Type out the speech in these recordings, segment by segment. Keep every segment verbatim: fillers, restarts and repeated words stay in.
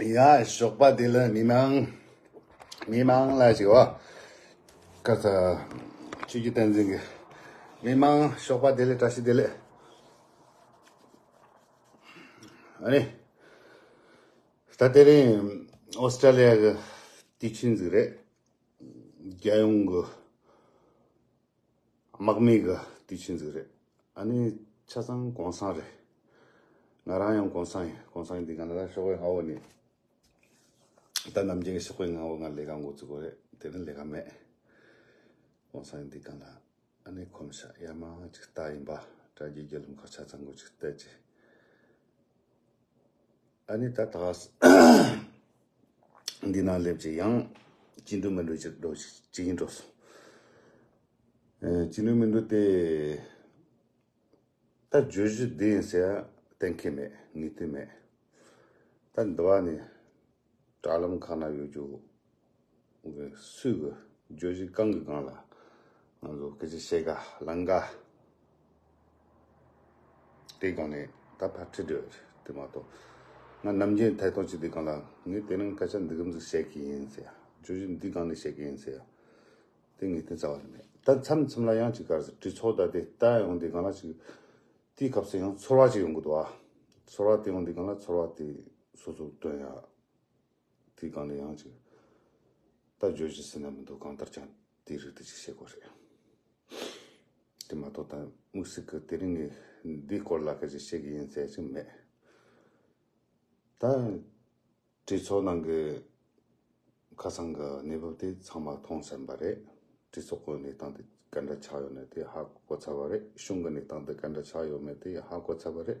ཡ་ཞོགས་པ་བདེ་ལེགས། མི་མང་མི་མང་ལ་ཞིག་བ། ཁ་ས་ཆོས་ཀྱི་བསྟན་འཛིན་གྱི་མི་མང་ཞོགས་པ་བདེ་ལེགས། བཀྲ་ཤིས་བདེ་ལེགས། ཨ་ནི། ད་དེ་རིང་ཨོ་སི་ཀྲ་ལི་ཡ་གི་དུས་ཆེན་ཟིག་རེད། རྒྱལ་ཡོངས་གི་དམག་མི་གི་དུས་ཆེན་ཟིག་རེད། ཨ་ནི་ཆ་ཚང་གུང་སེང་རེད། ང་རང་ཡང་གུང་སེང་ཡིན། གུང་སེང་ཡིན་དུས་གང་ལ་ད་ཞོགས་པའི་སྔ་བོ་ནས། ད་ནམ་རྒྱུན་ཞོགས་པའི་སྔ་བོ་ང་ལས་ཀ་འགོ་བཙུགས་དགོས་རེད། དེ་རིང་ལས་ཀ་མེད། གུང་སེང་ཡིན་དུས་གང་ལ། ཨ་ནི་ཁོམ་ཤག་ཡ་མ་ཅིག་ལྟ་ཡིན་པ། དྲ་རྒྱའི་བརྒྱུད་ལམ་ཁག་ཆ་ཚང་གི་ཅིག་བལྟས་ཅིག་ཨ་ནི་ད་ད་འདི་ན་སླེབས་ཅིག་ཡང་ཅི་འགྲོ་མི་འགྲོ་ཅིག་འགྲོ་ཅིག་ཅིག་ཡིན་འགྲོ་སོང་། ཨེ། ཅི་འགྲོ་མི་འགྲོ་དེ། ད་བརྗོད་གཞི་འདི་ཡིན་ཟེར་གཏན་འཁེལ་མེད། ངེས་གཏན་མེད། ད་འདི་བ་ནས་དྲ་ལམ་ཁག་ན་ཡོད་རྒྱུ་སུས་གི་བརྗོད་གཞི་གང་གི་སྒང་ལ་ང་ཚོ་སྐད་ཆ་བཤད་ག་ལངས་ག་དེ་སྒང་ནས་ད་ཕར་ཁྲིད་འདོད་དེ་མ་གཏོགས། ང་ནམ་རྒྱུན་ཐད་གཏོང་བྱེད་དུས་སྒང་ལ་ངས་དེ་རིང་སྐད་ཆ་འདི་གམ་ཟིག་བཤད་གི་ཡིན་ཟེར། བརྗོད་གཞི་འདི་སྒང་ནས་བཤད་གི་ཡིན་ཟེར། དེ་ངས་དེ་རྩ་བ་ནས་མེད། ད་མཚམས་མཚམས་ལ་ཡང་ཅིག་ག་རེ་ཟེར། གྲོས་ཚོགས་ད་དེ་ལྟ་ཡོང་དུས་སྒང་ལ་ཅིག་དེའི་སྐབས་སུ་ཡང་ཚོར་བ་ཅིག་ཡོང་གི་འདུག་ཨ། ཚོར་བ་དེ་ཡོང་དུས་སྒང་ལ་ཚོར་བ་དེ་སོ་སོ་སྟོན་ཡ། དེའི་སྒང་ལ་ཡང་ཅིག་ད་བརྗོད་གཞི་ཟེར་ན་མི་འདུག་གང་ལྟར་ཀྱང་དེའི་རིགས་དེ་ཅིག་བཤད་དགོས་རེད། དེ་མ་གཏོགས་ད་དམིགས་བསལ་གི་དེ་རིང་ངས་འདིའི་སྐོར་ལ་སྐད་ཆ་བཤད་གི་ཡིན་ཟེར་ཅིག་མེད། ད། གྲོས་ཚོགས་ནང་གི་ཁ་སང་གི་གནས་བབ་དེ་ཚང་མ་མཐོང་ཟིན་པ་རེད། གྲོས་ཚོགས་ཀྱི་གནས་སྟངས་དེ་ག་འདྲ་ཆགས་ཡོད་ནི་དེ་ཧ་གོ་ཚར་བ་རེད། གཞུང་གི་གནས་སྟངས་དེ་ག་འདྲ་ཆགས་ཡོད་མེད་དེ་ཧ་གོ་ཚར་བ་རེད།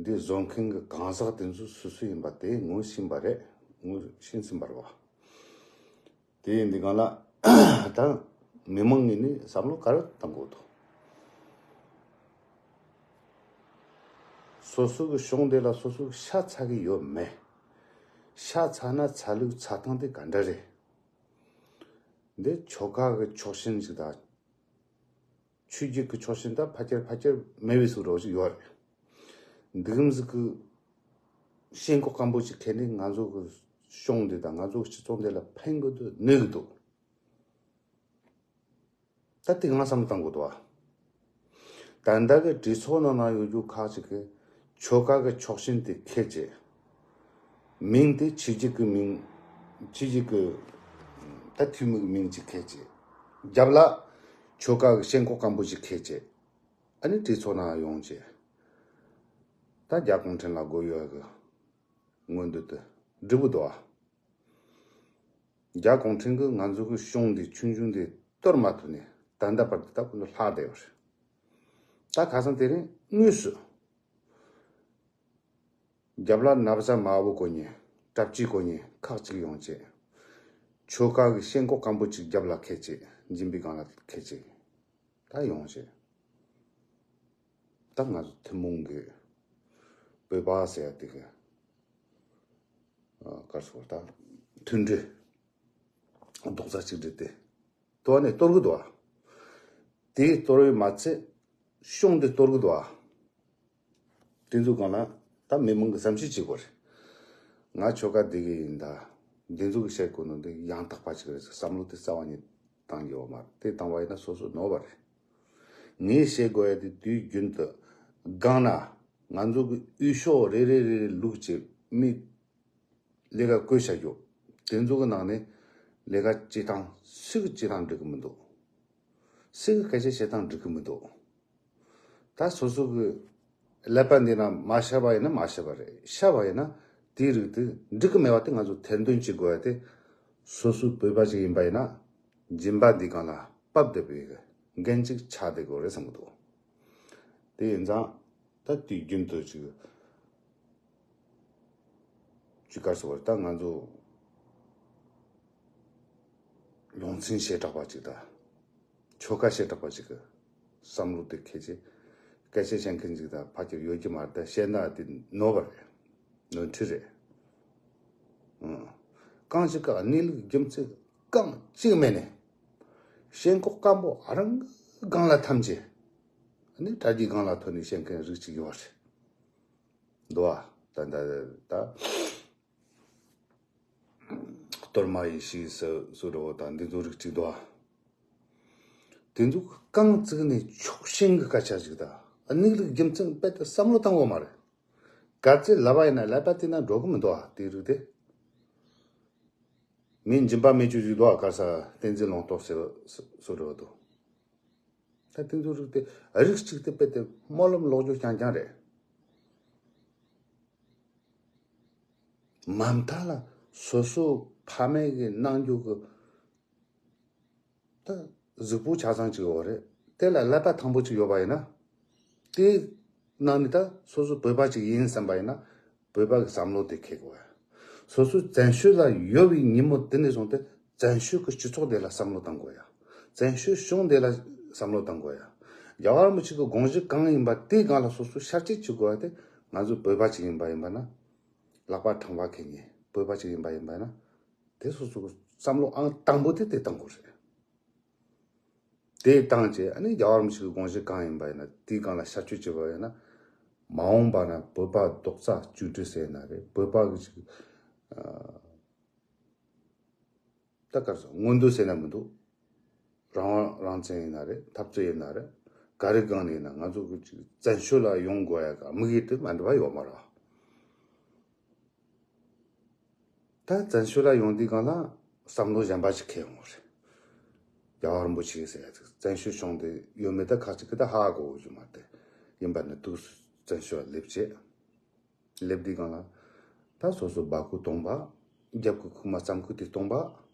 འདི་བཟོ་མཁན་གྱི་གང་ཟག་དེ་ཚོ་སུ་སུ་ཡིན་པ་དེ་ངོས་ཤེས་པ་རེད། ངོས་ཤེས་ཟིན་པ་རེད་བ། དེ་ཡིན་དུས་སྒང་ལ་ད་མི་མང་གིས་ནི་བསམ་བློ་ག་རེ་བཏང་དགོས་འདུག་སོ་སོ་གི་གཞུང་དེ་ལ་སོ་སོ་གི་ཤ་ཚ་གི་ཡོད་མེད། ཤ་ཚ་ན་ཚ་ལུགས་ཚ་སྟངས་དེ་ག་འདྲ་རེད། འདི་ཆོལ་ཁ་གི་ཕྱོགས་ཞེན་ཞིག་དང་། ཆོས་བརྒྱུད་ཀྱི་ཕྱོགས་ཞེན་དང་ཕལ་ཆེར་ཕལ་ཆེར་མེད་པའི་བཟོ་འདྲ་ཞིག་ཡོད་རེད། འདི་གམ་ཟིག་གི་ཞེན་ཁོག་སྐམ་པོ་ཞིག་ཁྱེར་ནས་ང་ཚོ་གི་གཞུང་འདི་དང་ང་ཚོ་གི་སྤྱི་ཚོགས་འདི་ལ་ཕན་གི་འདུག་གནོད་གི་འདུག་ད་དེ་ང་བསམ་བློ་བཏང་དགོས་འདུག་ཨ། ད་ལྟ་གི་གྲོས་ཚོགས་ནང་ན་ཡོད་རྒྱུ་ཁག་ཅིག་གི་ཆོལ་ཁ་གི་ཕྱོགས་ཞེན་དེ་ཁེལ་བྱས། མིང་དེ་ཆོས་བརྒྱུད་ཀྱི་མིང་། ཆོས་བརྒྱུད་ཀྱི་ད་འཐུས་མི་གི་མིང་ཅིག་ཁེལ་བྱས། རྒྱབ་ལ་ཆོལ་ཁ་གི་ཞེན་ཁོག་སྐམ་པོ་ཅིག་ཁེལ་བྱས། ཨ་ནི་གྲོས་ཚོགས་ནང་ཡོང་བྱས། ད་རྒྱ་གུང་ཁྲན་ལ་དགོས་ཡོད་གི་མངོན་འདོད་དེ་འགྲུབ་གི་འདུག་ཨ། རྒྱ་གུང་ཁྲན་གྱིས་ང་ཚོ་གི་གཞུང་འདི་ཆུང་ཆུང་འདི་གཏོར་མ་ཐུབ་ནས་ད་ལྟ་བར་དུ་ད་ཁོ་ཚོ་ལྷག་བསྡད་ཡོད་རེད། ད་ཁ་སང་དེ་རིང་དངོས་སུ་རྒྱབ་ལ་ན་བཟའ་དམར་པོ་གོན་ནས་གྲྭ་བཅུའི་གོན་ནས་ཁག་ཅིག་ཡོང་བྱས། ཆོལ་ཁ་གི་ཞེན་ཁོག་སྐམ་པོ་ཅིག་རྒྱབ་ལ་ཁེལ་བྱས། སྦྱིན་པའི་སྒང་ལ་ཁེལ་བྱས། ད་ཡོང་བྱས། ད་ང་ཚོ་ཐུན་མོང་གི་བོད་པ་ཟེར་ཡ་དེ་གི་ཨ་གར་སོང་ད་མཐུན་སྒྲིལ་རྡོག་རྩ་གཅིག་སྒྲིལ་དེ་གཏོར་ནས་གཏོར་གི་འདུག་ཨ། དེ་གཏོར་བའི་མ་ཚད་གཞུང་དེ་གཏོར་གི་འདུག་ཨ། དེ་ཚོ་སྒང་ལ་ད་མི་མང་གི་བསམ་ཤེས་བྱེད་དགོས་རེད། ང་ཆོལ་ཁ་བསྡད་གི་ཡིན་ད། འདི་ཚོ་གི་བཤད་དགོས་ནོ་འདི་ཡང་དག་པ་ཅིག་རེད་ཟེར་བསམ་བློ་དེ་རྩ་བ་ཉིད་བཏང་ཡོད་མ་རེད། དེ་བཏང་བ་ཡིན་ན་སོ་སོ་ནོར་བ་རེད། ངས་བཤད་དགོས་ཡ་དེ་དུས་རྒྱུན་དུ་སྒང་ན་ང་ཚོ་གི་འོས་ཤོག་རེ་རེ་རེ་རེ་བླུགས་བྱས་མི་ལས་ཀ་བཀོད་བྱ་རྒྱུ། དེ་ཚོ་གི་ནང་ནས་ལས་ཀ་བྱེད་སྟངས་སུ་གི་བྱེད་སྟངས་འགྲིག་གི་མི་འདུག་སུ་གི་སྐད་ཆ་བཤད་སྟངས་འགྲིག་གི་མི་འདུག་ད་སོ་སོ་གི་ཀླད་པ་འདི་ན་མ་ཤར་བ་ཡིན་ན་མ་ཤར་བ་རེད། ཤར་བ་ཡིན་ན་དེའི་རིགས་དེ་འགྲིག་གི་མེད་པ་དེ་ང་ཚོ་ཐེར་འདོན་བྱེད་དགོས་ཡ་དེ། སོ་སོའི་བོད་པ་ཞིག་ཡིན་པ་ཡིན་ན་སྦྱིན་པ་འདི་སྒང་ལ་བབས་བསྡད་པའི་འགན་ཅིག་ཆགས་བསྡད་དགོས་རེད་བསམ་གི་འདུག་དེ་ཡིན་ཙང་ད་དུས་རྒྱུན་དུ་ཅིག་ཅིག་གར་སོང་བ་རེད། ད་ང་ཚོ་ལུང་ཚན་བྱེ་བྲག་པ་ཅིག་དང་ཆོལ་ཁ་བྱེ་བྲག་པ་ཅིག་གི་བསམ་བློ་དེ་འཁྱེར་བྱས་སྐད་ཆ་བཤད་མཁན་ཅིག་དང་ཕལ་ཆེར་ཡོད་ཀྱི་མ་རེད། ད་བཤད་ན་དེ་ནོར་བ་རེད། ནོར་འཁྲུལ་རེད། ཨང་། གང་ཞིག་གི་གནས་ལུགས་རྒྱུ་མཚན་གང་གཅིག་མེད་ནས་ཞེན་ཁོག་སྐམ་པོ་རང་གི་སྒང་ལ་ཐམས་ཅད་ནི་དྲ་རྒྱའི་སྒང་ལ་ཐོན་ནས་བཤད་མཁན་རིགས་གཅིག་ཡོད་རེད། འདུག་བ། ད་ད་ད་ གཏོར་མ་ཡེ་ཤེས་ཟེར་སུ་རོ་དང་འདི་ཚོ་རིགས་གཅིག་འདུག་ཨ། དེ་ཚོ་རྐང་བཙུགས་ནས་ཆོག་ཤེས་ཀྱི་སྐད་ཆ་ཞིག་དང་། གནས་ལུགས་རྒྱུ་མཚན་རྦད་དེ་བསམ་བློ་བཏང་དགོས་མ་རེད། ག་ཚོད་ལབ་པ་ཡིན་ན་ལབ་པ་དེ་ན་འགྲོ་གི་མི་འདུག་ཨ། དེ་རིགས་དེ། མི་འཇིམ་པ་མེད་ཆོས་ཞིག་འདུག་ཨ། ག་ས་བསྟན་འཛིན་ལུང་རྟོགས་ཟེར་སུ་རོ་འདུག་ད་དེ་ཚོ་རིགས་དེ་རིགས་གཅིག་དེ་རྦད་དེ་སྨོན་ལམ་ལོག་རྒྱུ་རྐྱང་རྐྱང་རེད། མ་མཐའ་ལ་སོ་སོ་ཕ་མེས་ཀྱི་གནང་རྒྱུ་གི་ད་གཟུགས་པོ་ཆ་ཚང་གཅིག་ཡོད་རེད། དེ་ལ་ཀླད་པ་ཐང་པོ་གཅིག་ཡོད་པ་ཡིན་ན། དེའི་ནང་ནས་ད་སོ་སོ་བོད་པ་གཅིག་ཡིན་བསམ་པ་ཡིན་ན། བོད་པ་གི་བསམ་བློ་དེ་འཁྱེར་དགོས་ཡ། སོ་སོ་བཙན་བྱོལ་ལ་ཡོད་པའི་ཉིན་མོ་དེ་ནས་བཟུང་སྟེ་བཙན་བྱོལ་གྱི་སྤྱི་ཚོགས་དེ་ལ་བསམ་བློ་གཏང་དགོས་ཡ། བཙན་བྱོལ་གཞུང་དེ་ལ་བསམ་བློ་གཏང་དགོས་ཡ། རྒྱལ་བ་རིན་པོ་ཆེ་གི་དགོངས་གཞི་གང་ཡིན་པ་དེའི་སྒང་ལ་སོ་སོ་ཤར་སྐྱེད་བྱེད་དགོས་ཡ་དེ། ང་ཚོ་བོད་པ་ཅིག་ཡིན་པ་ཡིན་པ་ན། ལག་པ་ཕྲེང་བ་འཁྱེར་ནས་བོད་པ་ཅིག་ཡིན་པ་ཡིན་པ་ན། དེ་སོ་སོ་གི་བསམ་བློ་ཨང་དང་པོ་དེ་དེ་གཏང་དགོས་རེད། དེ་བཏང་བྱས་ཨ་ནི་རྒྱལ་བ་རིན་པོ་ཆེ་གི་དགོངས་གཞི་གང་ཡིན་པ་ཡིན་ན་དེའི་སྒང་ལ་ཤར་སྐྱེད་བྱེད་པ་ཡིན་ན། མ་འོངས་པ་ན་བོད་པ་རྡོག་རྩ་གཅིག་སྒྲིལ་ཟེར་ན་རེད། བོད་པ་གི་ཅིག་ཨ། ད་ག་རེ་ཟེར། མངོན་འདོད་ཟེར་ན་མི་འདུག་རང་དབང་རང་བཙན་ཡིན་ན་རེད། འཐབ་རྩོད་ཡིན་ན་རེད། ག་རེ་སྒང་ནས་ཡིན་ན་ང་ཚོ་གི་ཅིག་བཙན་བྱོལ་ལ་ཡོང་དགོས་ཡ་གི་དམིགས་ཡུལ་དེ་མ་འདྲ་བ་ཡོད་མ་རེད། ད་བཙན་བྱོལ་ལ་ཡོང་དུས་སྒང་ལ་བསམ་བློ་གཞན་པ་ཞིག་འཁྱེར་ཡོང་བ་རེད། རྒྱལ་བ་རིན་པོ་ཆེ་ཟེར་ཡ་ཅིག་བཙན་བྱོལ་གཞུང་དེ་ཡོད་མེད་ད་ཁག་ཅིག་གི་ད་ཧ་གོ་གི་མ་རེད། ཡིན་པ་ནི་དུས་སུ་བཙན་བྱོལ་ལ་སླེབས་བྱས། སླེབས་དུས་སྒང་ལ་ད་སོ་སོ་སྦ་ཁུག་སྟོང་པ། རྒྱབ་ཀྱི་ཁུག་མ་རྩམ་ཁུག་དེ་སྟོང་པ།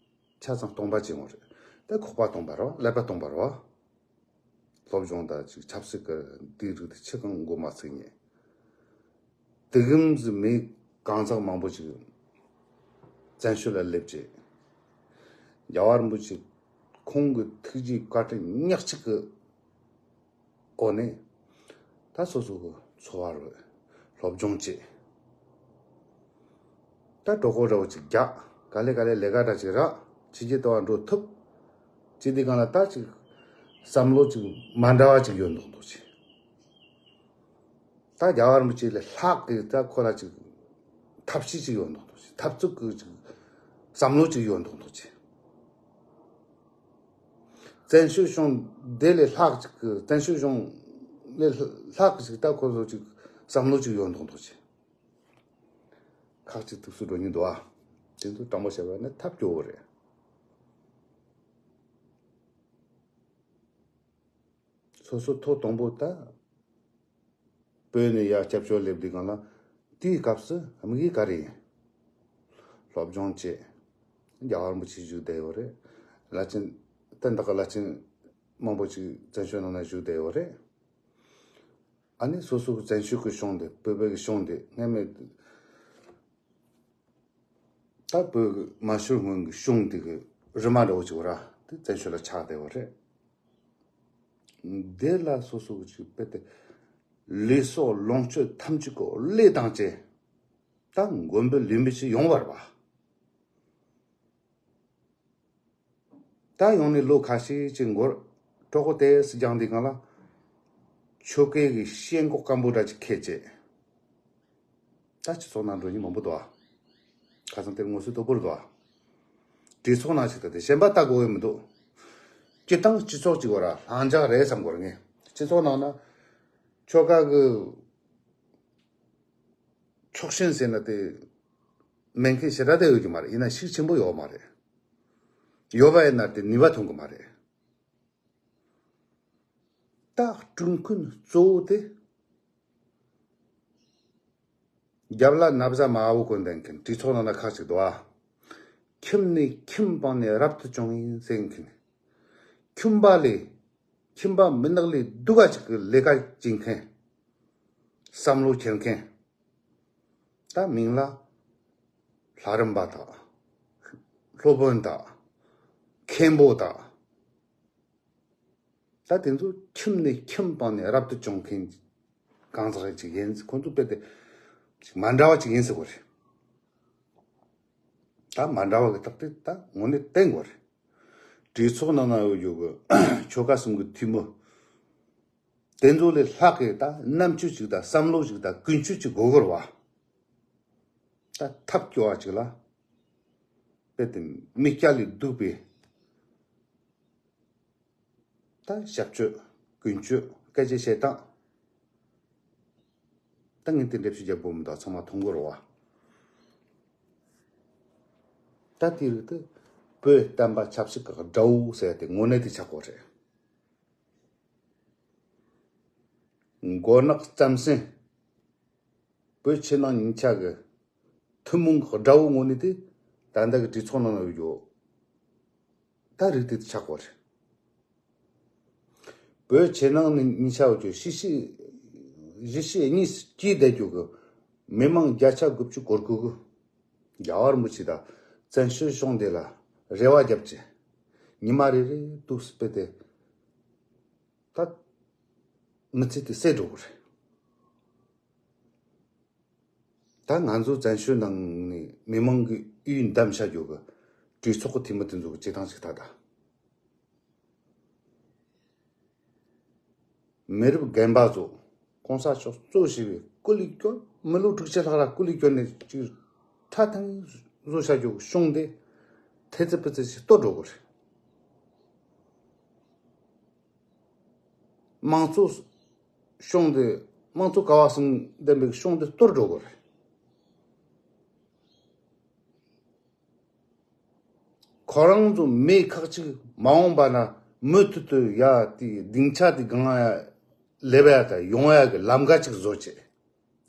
ཆ་ཚང་སྟོང་པ་བྱེད་ཡོང་རེད། ད་ཁོག་པ་སྟོང་པ་རེད་བ། ཀླད་པ་སྟོང་པ་རེད་བ། སློབ་སྦྱོང་དང་ཅིག་ཆབ་སྲིད་ཀྱི་འདི་རིགས་དེ་ཆི་གང་མགོ་མ་ཚོས་མཁན། དེ་གིན་ཟི་མི་གང་ཟག་མང་པོ་ཅིག་བཙན་བྱོལ་ལ་སླེབས་རྗེས། རྒྱལ་བ་རིན་པོ་ཆེ་ཁོང་གི་ཐུགས་རྗེ་བཀའ་དྲིན་ཉག་གཅིག་གི་སྒོ་ནས་ད་སོ་སོ་གི་འཚོ་བ་རོལ། སློབ་སྦྱོང་བྱེད། ད་གྲོགས་པོ་འདྲ་བོ་ཅིག་རྒྱག་ག་ལེ་ག་ལེ་ལས་ཀ་འདྲ་ཅིག་རག་ཕྱི་རྒྱལ་དུ་བ་འགྲོ་ཐུབ། ཅི་དེ་གང་ལ་ད་ཅིག་བསམ་བློ་ཅིག་མ་འདྲ་བ་ཅིག་ཡོད་མདོག་མདོག་ཅིག་ད་རྒྱལ་བ་རིན་པོ་ཆེ་ལས་ལྷག་གི་ད་ཁོ་ལ་ཅིག་ཐབས་ཤེས་ཅིག་ཡོད་མདོག་མདོག་ཅིག་འཐབ་རྩོད་ཀྱི་ཅིག་བསམ་བློ་ཅིག་ཡོད་མདོག་མདོག་ཅིག་བཙན་བྱོལ་གཞུང་དེ་ལས་ལྷག་ཅིག་གི་བཙན་བྱོལ་གཞུང་ལས་ལྷག་ཅིག་ད་ཁོ་ཚོ་ཅིག་བསམ་བློ་ཅིག་ཡོད་མདོག་མདོག་ཅིག་ཁག་ཅིག་ཐུགས་སུ་འགྲོ་ཉིན་འདུག་ཨ། དེ་ཚོ་དྲང་པོ་བཤད་པ་ནི་ཐབས་སྐྱོ་བོ་རེད། སོ་སོ་ཐོག་དང་པོ་ད་བོད་ནས་ཡར་སྐྱབས་བཅོལ་སླེབས་དུས་སྒང་ལ་དེའི་སྐབས་སུ་དམིགས་ཡུལ་ག་རེ་ཡིན། སློབ་སྦྱོང་བྱེད། རྒྱལ་བ་རིན་པོ་ཆེ་བཞུགས་བསྡད་ཡོད་རེད། བླ་ཆེན་བསྟན་བདག་གི་བླ་ཆེན་མང་པོ་ཅིག་བཙན་བྱོལ་ནང་ན་བཞུགས་བསྡད་ཡོད་རེད། ཨ་ནི་སོ་སོ་གི་བཙན་བྱོལ་གྱི་གཞུང་དེ་བོད་པའི་གི་གཞུང་དེ་སྔ་མེད། ད་བོད་མ་ཤོར་སྔོན་གྱི་གཞུང་དེ་གི་རི་མ་འདྲ་བོ་ཅིག་ཡོད་ར་དེ་བཙན་བྱོལ་ལ་ཆགས་བསྡད་པ་རེད། དེ་ལ་སོ་སོ་གི་ཅིག་དཔེ་དེ་ལུས་སྲོག་ལོངས་སྤྱོད་ཐམས་ཅད་ཀོ་ལས་བཏང་བྱས་ད་མགོན་པོ་ལུས་མེད་ཅིག་ཡོང་བར་བ། ད་ཡོང་ནས་ལོ་ཁ་ཤས་ཅིག་འགོར། གྲོགས་པོ་དེ་སི་རྒྱང་འདི་གང་ལ། ཆོལ་ཁའི་གི་ཤེལ་མགོ་སྐམ་པོ་འདྲ་ཅིག་ཁེལ་བྱས། ད་སྤྱི་ཚོགས་ནང་འགྲོ་ཉིན་མང་པོ་འདུག་ཨ། ཁ་སང་དེར་ངོ་སོ་དོད་པོར་འདུག་ཨ། གྲོས་ཚོགས་ནང་ཞིག་ད་དེ་གཞན་པ་ལྟ་དགོས་ཡོད་མི་འདུག་སྤྱི་བཏང་སྤྱི་ཚོགས་ཅིག་བར་ལྷང་འཇགས་རེད་བསམ་དགོས་རེད་ངས། སྤྱི་ཚོགས་ནང་ན་ཆོལ་ཁ་གི་ཕྱོགས་ཞེན་ཟེར་ན་དེ་མེད་མཁན་ཞེ་དྲག་དེ་ཡོད་ཀྱི་མ་རེད། ཡིན་ན་ཤུགས་ཆེན་པོ་ཡོད་མ་རེད། ཡོད་པ་ཡིན་ན་དེ་ནུས་པ་ཐོན་གི་མ་རེད། ད་སྐྲུན་མཁན་གཙོ་བོ་དེ་རྒྱབ་ལ་ན་བཟའ་དམར་པོ་གོན་བསྡད་མཁན་གྲོས་ཚོགས་ནང་ན་ཁག་ཅིག་འདུག་ཨ། ཁྱིམ་ནས་ཁྱིམ་སྤངས་ནས་རབ་ཏུ་བྱུང་ཡིན་ཟེར་མཁན། ཁྱིམ་པ་ལས་ཁྱིམ་པ་མི་ནག་ལས་སྡུག་ག་ཅིག་གི་ལས་ཀ་བྱེད་མཁན། བསམ་བློ་འཁྱེར་མཁན། ད་མིང་ལ་ལྷ་རམས་པ་དང་། སློབ་དཔོན་དང་། མཁན་པོ་དང་། ད་དེ་ཚོ་ཁྱིམ་ནས་ཁྱིམ་སྤངས་ནས་རབ་ཏུ་བྱུང་མཁན་གང་ཟག་ཅིག་ཡིན། ཁོ་ཚོ་དཔེ་དེ་ཅིག་མ་འདྲ་བ་ཅིག་ཡིན་ཟེར་བ་རེད། ད་མ་འདྲ་བ་གི་རྟགས་དེ་ད་དངོས་གནས་བསྟན་དགོས་རེད། གྲོས་ཚོགས་ནང་ན་ཡོད་རྒྱུ་གི་ཆོལ་ཁ་གསུམ་གི་འཐུས་མི། དེ་ཚོ་ལས་ལྷག་གི་ད་རྣམ་དཔྱོད་ཅིག་དང་བསམ་བློ་ཅིག་དང་ཀུན་སྤྱོད་ཅིག་དགོས་གི་རེད་བ། ད་ཐབས་སྐྱོ་བ་ཅིག་ལ། དཔེ་དེ་མི་སྐྱ་ལས་སྡུག་པའི། ད་ཞབས་སྤྱོད་ཀུན་སྤྱོད་སྐད་ཆ་བཤད་སྟངས། ད་ངས་དེ་འདྲ་ཞིག་རྒྱབ་དགོས་མི་འདུག་ཚང་མ་མཐོང་གི་རེད་བ། ད་དེ་རིགས་དེ་བོད་བསྟན་པ་ཆབ་སྲིད་ཀྱི་དགྲ་བོ་ཟེར་ཏེ་དངོས་གནས་དེ་ཆགས་དགོས་རེད། མགོ་ནག་རྩམ་ཟན། བོད་ཕྱི་ནང་གཉིས་ཆ་གི་ཐུན་མོང་གི་དགྲ་བོ་དངོས་གནས་དེ་ད་ལྟ་གི་གྲོས་ཚོགས་ནང་ན་ཡོད་རྒྱུ། ད་རིགས་དེ་ཆགས་དགོས་རེད། བོད་ཕྱི་ནང་ནས་གཉིས་ཆ་ཡོད་རྒྱུ་ཕྱི་བཤིག་གཞིས་བཤིག་གཉིས་སྐྱིད་བསྡད་རྒྱུ་གི་མི་མང་བརྒྱ་ཆ་དགུ་བཅུ་གོ་དགུ་གི་རྒྱལ་བ་རིན་པོ་ཆེ་དང་བཙན་བྱོལ་གཞུང་འདི་ལ་རེ་བ་རྒྱབ་ཀྱི། ཉི་མ་རེ་རེ་དུས་སུ་སྤེལ་ཏེ་ད་མི་ཚེ་དེ་བསྲེག་འགྲོ་གི་རེད། ད་ང་ཚོ་བཙན་བྱོལ་ནང་ནས་མི་མང་གི་ཡུལ་འདམ་བྱ་རྒྱུ་གི་གྲོས་ཚོགས་ཀྱི་འཐུས་མི་དེ་ཚོ་གི་བྱེད་སྟངས་ཅིག་ད་ལྟ། མི་རབས་རྒན་པ་ཚོ་གོང་ས་མཆོག་གཙོ་བྱས་པའི་སྐུ་ལས་སྐྱོན། མི་ལོ་དྲུག་ཅུ་ལྷག་ར་སྐུ་ལས་སྐྱོན་ནས་ཅིག་ཁྲ་ཐིང་བཟོ་བྱ་རྒྱུ་གི་གཞུང་དེ་ཐེ་ཙི་པི་ཙི་ཞིག་གཏོར་འགྲོ་གི་རེད། དམངས་གཙོ་གཞུང་དེ། དམངས་གཙོ་ཀ་བ་གསུམ་ལྡན་པའི་གཞུང་དེ་གཏོར་འགྲོ་དགོས་རེད། ཁོ་རང་ཚོ་མི་ཁག་ཅིག་མ་འོངས་པ་ན་མུ་མཐུད་དུ་ཡ་དེ་སྡིངས་ཆ་དེ་སྒང་ཡ་སླེབས་ཡ་དང་ཡོང་ཡ་གི་ལམ་ཁ་ཅིག་བཟོ་བྱེད།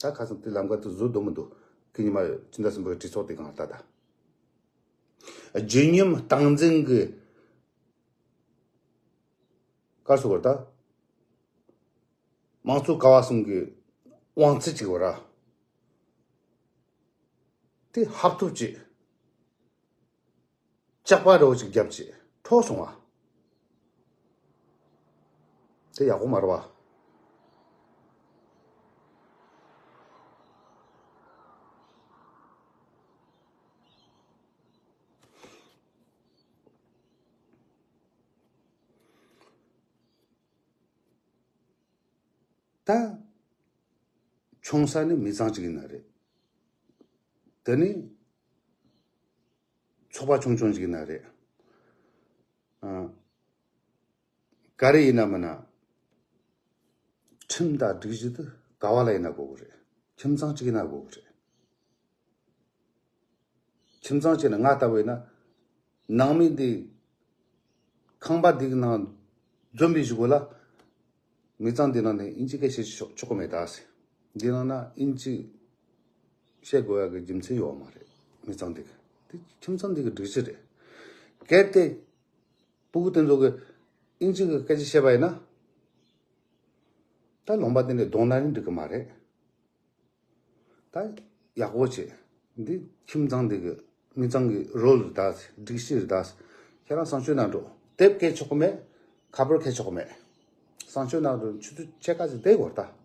ད་ཁ་སང་དེ་ལམ་ཁ་དེ་བཟོ་འདུག་མི་འདུག་ཁྱེད་ཉི་མ་སྤྱི་ཟླ་གསུམ་པའི་གྲོས་ཚོགས་དེ་སྒང་ལ་ད་ལྟ་བརྗིད་ཉམས་སྟངས་འཛིན་གི་ག་རེ་ཟེར་དགོས་རེད་ད། དམངས་གཙོ་ཀ་བ་གསུམ་གྱི་དབང་ཚད་ཅིག་ཡོད་ར། དེ་ཧབ་ཐོབ་ཅིག་ལྕགས་པ་རོ་ཅིག་བརྒྱབ་ཅིག་འཕྲོག་སོང་བ། དེ་ཡག་པོ་མ་རེད་བ། ད་ཆུང་ས་ནི་མི་ཚང་གཅིག་ཡིན་ན་རེད། དེ་ནི་ཚོགས་པ་ཆུང་ཆུང་ཅིག་ཡིན་ན་རེད། ཨ། ག་རེ་ཡིན་ན་མིན་ན། ཁྲིམས་དང་སྒྲིག་གཞི་དེ་ག་བ་ལ་ཡིན་ན་དགོས་གི་རེད། ཁྱིམ་ཚང་གཅིག་ཡིན་ན་དགོས་གི་རེད། ཁྱིམ་ཚང་གཅིག་ན་ང་ལྟ་བུ་ཡིན་ན། ནང་མི་འདི་ཁང་པ་འདི་གི་ནང་འཛོམས་པའི་གཞུག་གུ་ལ། མི་ཚང་འདི་ནང་ནས་ཨིན་ཇི་སྐད་བཤད་ཆོག་ཆོག་གི་མེད་ད་ཟེར། འདི་ནང་ན་ཨིན་ཇི་བཤད་དགོས་ཡ་གི་རྒྱུ་མཚན་ཡོད་མ་རེད། མི་ཚང་འདི་གི་དེ་ཁྱིམ་ཚང་འདི་གི་སྒྲིག་གཞི་རེད། གལ་ཏེ་སྤུ་གུ་དེ་ཚོ་གི་ཨིན་ཇི་གི་སྐད་ཆ་བཤད་པ་ཡིན་ན། ད་ལུང་པ་དེ་ནས་གདོང་ན་ནི་འགྲིག་གི་མ་རེད། ད་ཡག་པོ་བྱེད། འདི་ཁྱིམ་ཚང་འདི་གི་མི་ཚང་གི་རོལ་རེད་ད། སྒྲིག་གཞི་རེད་ད། ཁྱེད་རང་གསང་སྤྱོད་ནང་འགྲོ། དེབ་སྐད་ཆོག་གི་མེད། ཁ་པར་སྐད་ཆོག་གི་མེད། གསང་སྤྱོད་ནང་འགྲོ་ཆུ་ཚོད་ཕྱེད་ཀ་ཅིག་བསྡད་དགོས་རེད་ད།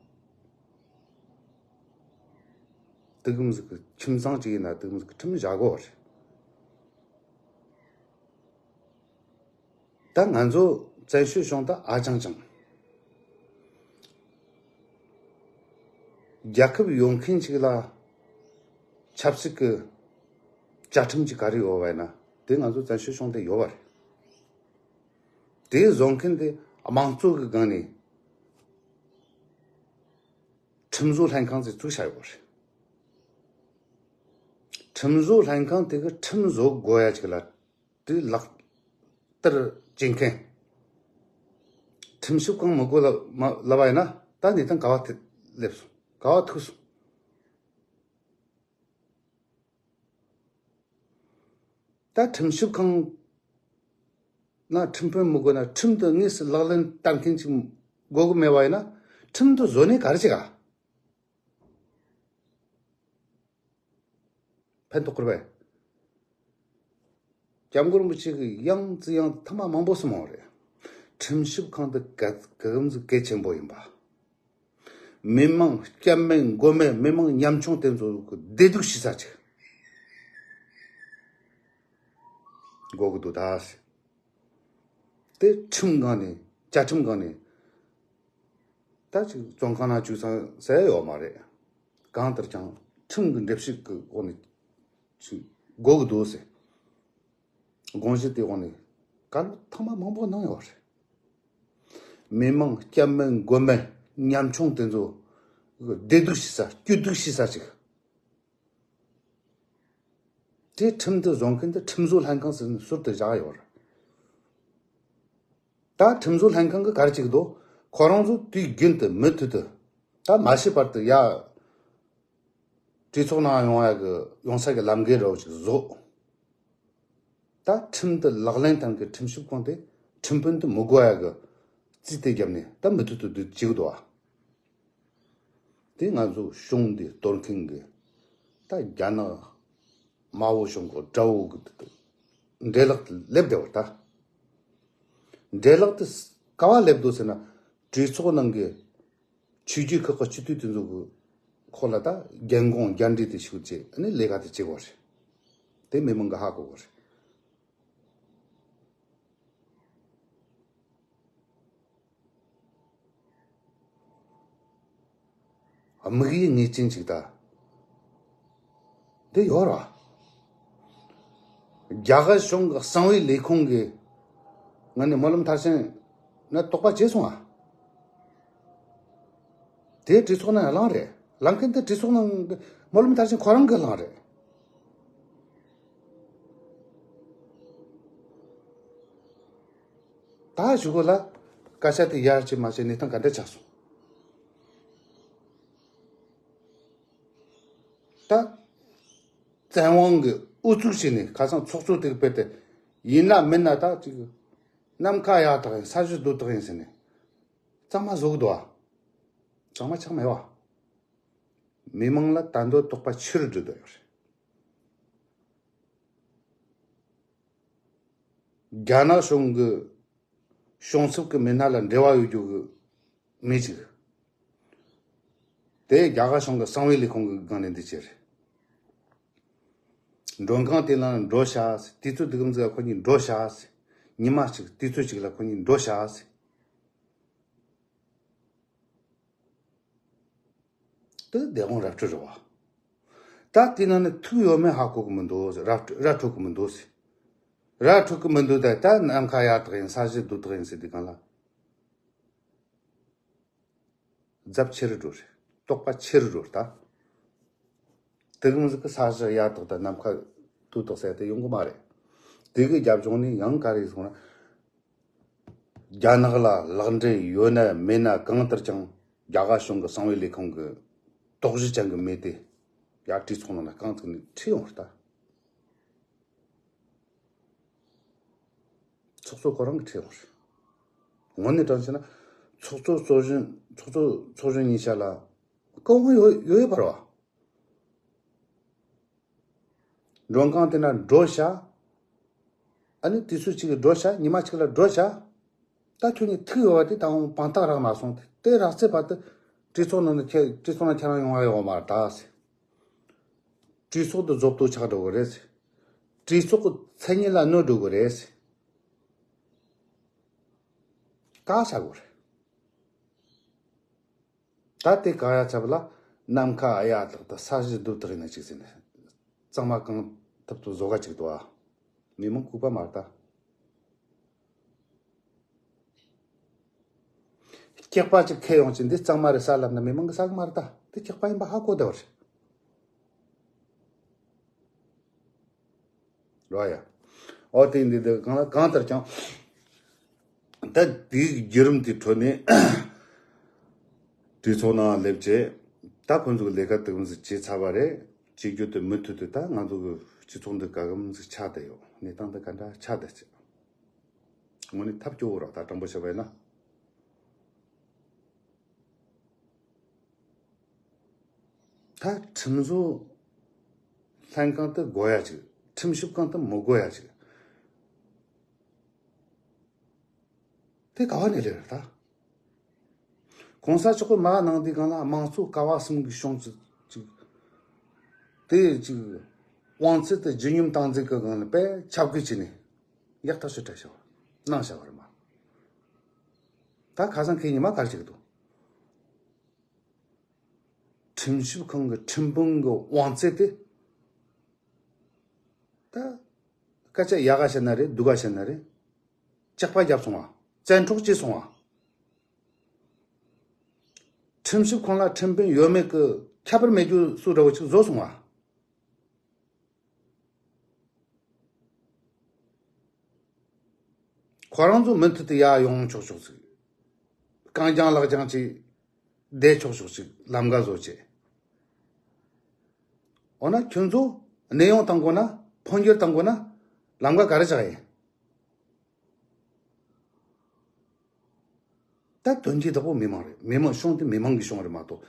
དེ་གི་མི་ཟིག་གི་ཁྱིམ་ཚང་ཅིག་ཡིན་ན་དེ་གི་མི་ཟིག་གི་ཁྲིམས་བཞག་དགོས་རེད། ད་ང་ཚོ་བཙན་བྱོལ་གཞུང་ད་ཨ་ཅང་ཅང་། རྒྱལ་ཁབ་ཡོད་མཁན་ཅིག་ལ་ཆབ་སྲིད་ཀྱི་བཅའ་ཁྲིམས་ཅིག་ག་རེ་ཡོད་པ་ཡིན་ན་དེ་ང་ཚོ་བཙན་བྱོལ་གཞུང་དེ་ཡོད་པ་རེད། དེ་བཟོ་མཁན་དེ་དམངས་གཙོ་གི་སྒང་ནས་ཁྲིམས་བཟོ་ལྷན་ཁང་ཅིག་བཙུགས་བཞག་ཡོད་པ་རེད། ཁྲིམས་བཟོ་ལྷན་ཁང་དེ་གི་ཁྲིམས་བཟོ་དགོས་ཡ་ཅིག་ལ། དེ་ལག་བསྟར་བྱེད་མཁན། ཁྲིམས་ཞིབ་ཁང་མི་དགོས་ལབ་མ་ལབ་པ་ཡིན་ན་ད་གནས་སྟངས་ག་བ་དེ་སླེབས་སོང་། ག་བ་ཐུག་སོང་། ད་ཁྲིམས་ཞིབ་ཁང་ན་ཁྲིམས་དཔོན་མི་དགོས་ན་ཁྲིམས་དེ་དངོས་སུ་ལག་ལེན་བསྟར་མཁན་ཅིག་དགོས་གི་མེད་པ་ཡིན་ན་ཁྲིམས་དེ་བཟོ་ནས་ག་རེ་བྱེད་ག་ཕན་ཐོགས་ཁུར་བས། སྐྱབས་མགོན་རིན་པོ་ཆེ་གི་ཡང་ཙི་ཡང་ཐ་མ་མང་པོ་གསུངས་པ་རེད། ཁྲིམས་ཞིབ་ཁང་དེ་ག་ག་གམ་གི་གལ་ཆེན་པོ་ཡིན་པ། མི་མང་སྐྱབས་མེད་མགོན་མེད་མི་མང་ཉམ་ཆུང་དེ་ཚོ་གི་བདེ་སྡུག་ཞི་ས་ཅིག་དགོས་གི་འདུག་ད། དེ་ཁྲིམས་སྒང་ནས་བཅའ་ཁྲིམས་སྒང་ནས་ད་ཅིག་བཙོན་ཁང་ནང་བཅུག་ཚང་ཟེར་ཡོད་མ་རེད། གང་ལྟར་ཀྱང་ཁྲིམས་ཀྱི་འགྲེལ་བཤད་ཀྱི་འོག་ནས་ཅིག་དགོས་ཀྱི་འདུག་ཟེར། དགོངས་གཞི་དེ་འོག་ནས་བཀའ་སློབ་ཐེངས་མ་མང་པོ་གནང་ཡོད་རེད། མི་མང་སྐྱབས་མེད་མགོན་མེད་ཉམ་ཆུང་དེ་ཚོ་བདེ་སྡུག་ཤེས་ས་སྐྱིད་སྡུག་ཤེས་ས་ཅིག་དེ་ཁྲིམས་དེ་བཟོ་མཁན་དེ་ཁྲིམས་བཟོ་ལྷན་ཁང་ཟེར་ནས་ཟུར་དུ་བཞག་ཡོད་རེད། ད་ཁྲིམས་བཟོ་ལྷན་ཁང་གི་ག་རེ་བྱེད་ཀྱི་འདུག་ཁོ་རང་ཚོ་དུས་རྒྱུན་དུ་མུ་མཐུད་དུ་ད་མ་ཤི་བར་དུ་ཡ་གྲོས་ཚོགས་ནང་ཡོང་ཡ་གི་ཡོང་ས་གི་ལམ་འགན་རོགས་ཅིག་བཟོ། ད་ཁྲིམས་དེ་ལག་ལེན་བསྟར་གི་ཁྲིམས་ཞིབ་ཁང་དེ་ཁྲིམས་དཔོན་དེ་མི་དགོས་ཡ་གི་རྩིས་དེ་བརྒྱབ་ནས་ད་མུ་མཐུད་དུ་སྡོད་བྱེད་ཀྱི་འདུག་ཨ། དེ་ང་ཚོ་གཞུང་འདི་གཏོར་མཁན་གྱི་ད་རྒྱ་ནག་དམར་པོ་གཞུང་གི་དགྲ་བོ་གི་འདྲེ་ལག་ཏུ་སླེབས་བསྡད་པ་རེད་ད། འདྲེ་ལག་ཏུ་ག་བ་སླེབས་འདུག་ཟེར་ན། གྲོས་ཚོགས་ནང་གི་ཆོས་བརྒྱུད་ཁག་གི་སྤྱི་འཐུས་དེ་ཚོ་གི་ཁོ་ལ་ད་རྒྱལ་འགོང་རྒྱ་འདྲེ་དེ་ཞུགས་རྗེས་ཨ་ནི་ལས་ཀ་དེ་བྱེད་དགོས་རེད། དེ་མི་མང་གི་ཧ་གོ་དགོས་རེད། དམིགས་ཡུལ་ངེས་ཅན་ཅིག་ད། འདི་ཡོད་ར། རྒྱ་གར་གཞུང་གི་གསང་བའི་ལས་ཁུངས་ཀྱི་ང་ནི་སྨོན་ལམ་མཐར་ཕྱིན་ན་དོགས་པ་བྱས་སོང་ཨ། དེ་གྲོས་ཚོགས་ནང་གླེང་རེད། གླེང་མཁན་དེ་གྲོས་ཚོགས་ནང་གི་སྨོན་ལམ་མཐར་ཕྱིན་ཁོ་རང་གི་གླེང་རེད། ད་ཞུ་གོ་ལ། སྐད་ཆ་དེ་ཡར་ཅིག་མར་ཅིག་གནས་སྟངས་ག་འདྲ་ཆགས་སོང་། ད་བཙན་དབང་གི་ཨུ་ཚུགས་བྱས་ནས་ཁ་སང་ཚོགས་གཙོ་དེ་གི་དཔེ་དེ་ཡིན་ན་མིན་ན་ད་ཅིག་ནམ་མཁའ་ཡར་དག་ཡིན་ས་གཞི་རྡོ་དག་ཡིན་ཟེར་ནས་གཙང་མ་བཟོ་གི་འདུག་ཨ། གཙང་མ་ཆགས་མེད་བ། མི་མང་ལ་ད་འདོད་དོགས་པ་ཆེ་རུ་འགྲོ་འདོད་ཡོད་རེད། རྒྱ་ནག་གཞུང་གི་གཞུང་ཚབ་ཀྱི་མི་སྣ་ལ་འབྲེལ་བ་ཡོད་རྒྱུ་གི་མི་ཅིག་དེ་རྒྱ་གར་གཞུང་གི་གསང་བའི་ལས་ཁུངས་ཀྱི་སྒང་ནས་འདི་བྱས་རེད། མགྲོན་ཁང་དེ་ལ་འགྲོ་ཤག་ཟེར། དུས་ཚོད་འདི་གམ་ཟིག་ལ་ཁོ་གཉིས་འགྲོ་ཤག་ཟེར། ཉི་མ་གཅིག་དུས་ཚོད་གཅིག་ལ་ཁོ་གཉིས་འགྲོ་ཤག་ཟེར། དེ་བདེ་དགོངས་ར་སྤྲོད་རེད་བ། ད་དེ་ནང་ནས་ཐུག་ཡོད་མེད་ཧ་གོ་གི་མི་འདུག་ཟེར། ར་སྤྲོད་ར་འཕྲོད་གི་མི་འདུག་ཟེར། ར་འཕྲོད་གི་མི་འདུག་ད་ད་ནམ་མཁའ་ཡར་དག་ཡིན་ས་གཞི་རྡོ་དག་ཡིན་ཟེར་དུས་སྒང་ལ། རྫབ་ཆེ་རུ་འགྲོ་རེད། དོགས་པ་ཆེ་རུ་འགྲོ་རེད་ད། དེ་གམ་ཟིག་གི་ས་གཞི་ཡར་དག་དང་ནམ་མཁའ་རྡོ་དག་ཟེར་དེ་ཡོང་གི་མ་རེད། དེ་གི་རྒྱབ་ལྗོངས་ནས་ཡང་ག་རེ་སོང་ན། རྒྱ་ནག་ལ་ལག་འབྲེལ་ཡོད་ན་མེད་ན་གང་ལྟར་ཀྱང་རྒྱ་གར་གཞུང་གི་གསང་བའི་ལས་ཁུངས་ཀྱི་དོགས་གཞི་ཅན་གྱི་མི་དེ་ཡར་གྲོས་ཚོགས་ནང་ལ་རྐང་བཙུགས་ནས་ཁྲིད་ཡོང་རེད་ད། ཚོགས་གཙོ་ཁོ་རང་གིས་ཁྲིད་ཡོང་རེད། དངོས་གནས་དྲང་བཤད་ན་ཚོགས་གཙོ་གཙོ་གཞོན་ཚོགས་གཙོ་ཚོགས་གཞོན་གཉིས་ཆ་ལ་བཀའ་དབང་ཡོད་ཡོད་ཡོད་པ་རེད་བ། མགྲོན་ཁང་དེ་ན་འགྲོ་བྱ། ཨ་ནི་དུས་ཚོད་གཅིག་གི་འགྲོ་བྱ། ཉི་མ་གཅིག་ལ་འགྲོ་བྱ། ད་ཁྱོད་གཉིས་ཐུག་ཡོད་པ་དེ་ད་འོང་དཔང་རྟགས་རག་མ་སོང་། དེ་རག་ཚེ་བར་དུ་གྲོས་ཚོགས་ནང་ནས་ཁྱེད་གྲོས་ཚོགས་ནང་ཁྱེད་རང་ཡོང་བ་ཡོད་མ་རེད་ད་ཟེར། གྲོས་ཚོགས་དེ་རྫོབ་ཏུ་ཆགས་འགྲོ་གི་རེད་ཟེར། གྲོས་ཚོགས་ཀྱི་མཚན་ཉིད་ལ་གནོད་འགྲོ་གི་རེད་ཟེར། བཀག་བྱ་དགོས་རེད། ད་དེ་བཀག་ཡ་ཚབ་ལ་ནམ་མཁའ་ཨ་ཡ་དག་ཏུ་ས་གཞི་རྡོ་དག་ཡིན་ན་ཅིག་ཟེར་ནས་གཙང་མ་གང་ཐུབ་ཏུ་བཟོ་ག་ཅིག་འདུག་ཨ། མི་མང་ལྐུགས་པ་མ་རེད་ད། སྐྱག་པ་ཅིག་ཁྱེར་ཡོང་ཅིག་འདི་གཙང་མ་རེད་ཟེར་ལབ་ན་མི་མང་གིས་ཟ་གི་མ་རེད་ད། དེ་སྐྱག་པ་ཡིན་པ་ཧ་གོ་བསྡད་པ་རེད། རོ་ཡ། ཨོ་དེ་འདི་འདི་གང་ལ་གང་ལྟར་ཀྱང་། ད་དེའི་བརྒྱུད་རིམ་དེའི་ཁྲོད་ནས་གྲོས་ཚོགས་ནང་སླེབས་རྗེས་ད་ཁོང་ཚོ་གི་ལས་ཀ་དུམ་བུ་བྱས་ཚར་བ་རེད། བྱེད་རྒྱུ་དེ་མུ་མཐུད་དུ་ད་ང་ཚོ་གི་སྤྱི་ཚོགས་འདི་ག་གམ་ཟིག་ཆགས་བསྡད་ཡོད། གནས་སྟངས་འདི་ག་འདྲ་ཆགས་བསྡད་ཅི། དངོས་གནས་ཐབས་སྐྱོ་བོ་ར་ད་དྲང་པོ་བཤད་པ་ཡིན་ན། ད་ཁྲིམས་བཟོ་ལྷན་ཁང་དུ་དགོས་ཡ་ཅིག་ཁྲིམས་ཞིབ་ཁང་དུ་མི་དགོས་ཡ་ཅིག་དེ་ག་བ་ནས་སླེབས་རེད་ད། གོང་ས་མཆོག་གི་མ་གནང་དུས་སྒང་ལ་དམངས་གཙོ་ཀ་བ་གསུམ་གྱི་གཞུང་ཅིག་ཅིག་དེ་ཅིག་དབང་ཚད་དེ་བརྗིད་ཉམས་བཏང་རྩིས་ཀྱི་སྒང་ལ་དཔེ་ཁྱབ་བཀོད་བྱས་ནས་ཡག་ཐག་ཆོད་བྲལ་བྱ་བ་གནང་བྱ་བ་རེད་མ། ད་ཁ་སང་ཁྱེད་ཉི་མ་ག་རེ་བྱེད་ཀྱི་འདུག་ཁྲིམས་ཞིབ་ཁང་གི་ཁྲིམས་དཔོན་གྱི་དབང་ཚད་དེ་ད་ སྐད་ཆ་ཡག་ག་བཤད་ན་རེད། སྡུག་ག་བཤད་ན་རེད། ལྕགས་པ་བརྒྱབ་སོང་བ། བཙན་འཕྲོག་བྱས་སོང་བ། ཁྲིམས་ཞིབ་ཁང་ལ་ཁྲིམས་དཔོན་ཡོད་མེད་ཀྱི་ཁྱད་པར་མེད་རྒྱུ་སུ་འདྲ་བོ་ཅིག་བཟོ་སོང་བ། ཁོ་རང་ཚོ་མུ་མཐུད་དུ་ཡར་ཡོང་ཆོག་ཆོག་ཅིག་རྐང་རྐྱང་ལག་རྐྱང་ཅིག་བསྡད་ཆོག་ཆོག་ཅིག་ལམ་ཀ་བཟོ་བྱས། འོ་ན་ཁྱོད་ཚོ་གནས་དབྱུང་བཏང་དགོས་ན། འཕོ་འགྱུར་བཏང་དགོས་ན་ལམ་ཀ་ག་རེ་བཞག་ཡིན། ད་དོན་གྱི་བདག་པོ་མི་མང་རེད། མི་མང་གཞུང་དེ་མི་མང་གི་གཞུང་རེད་མ་གཏོགས།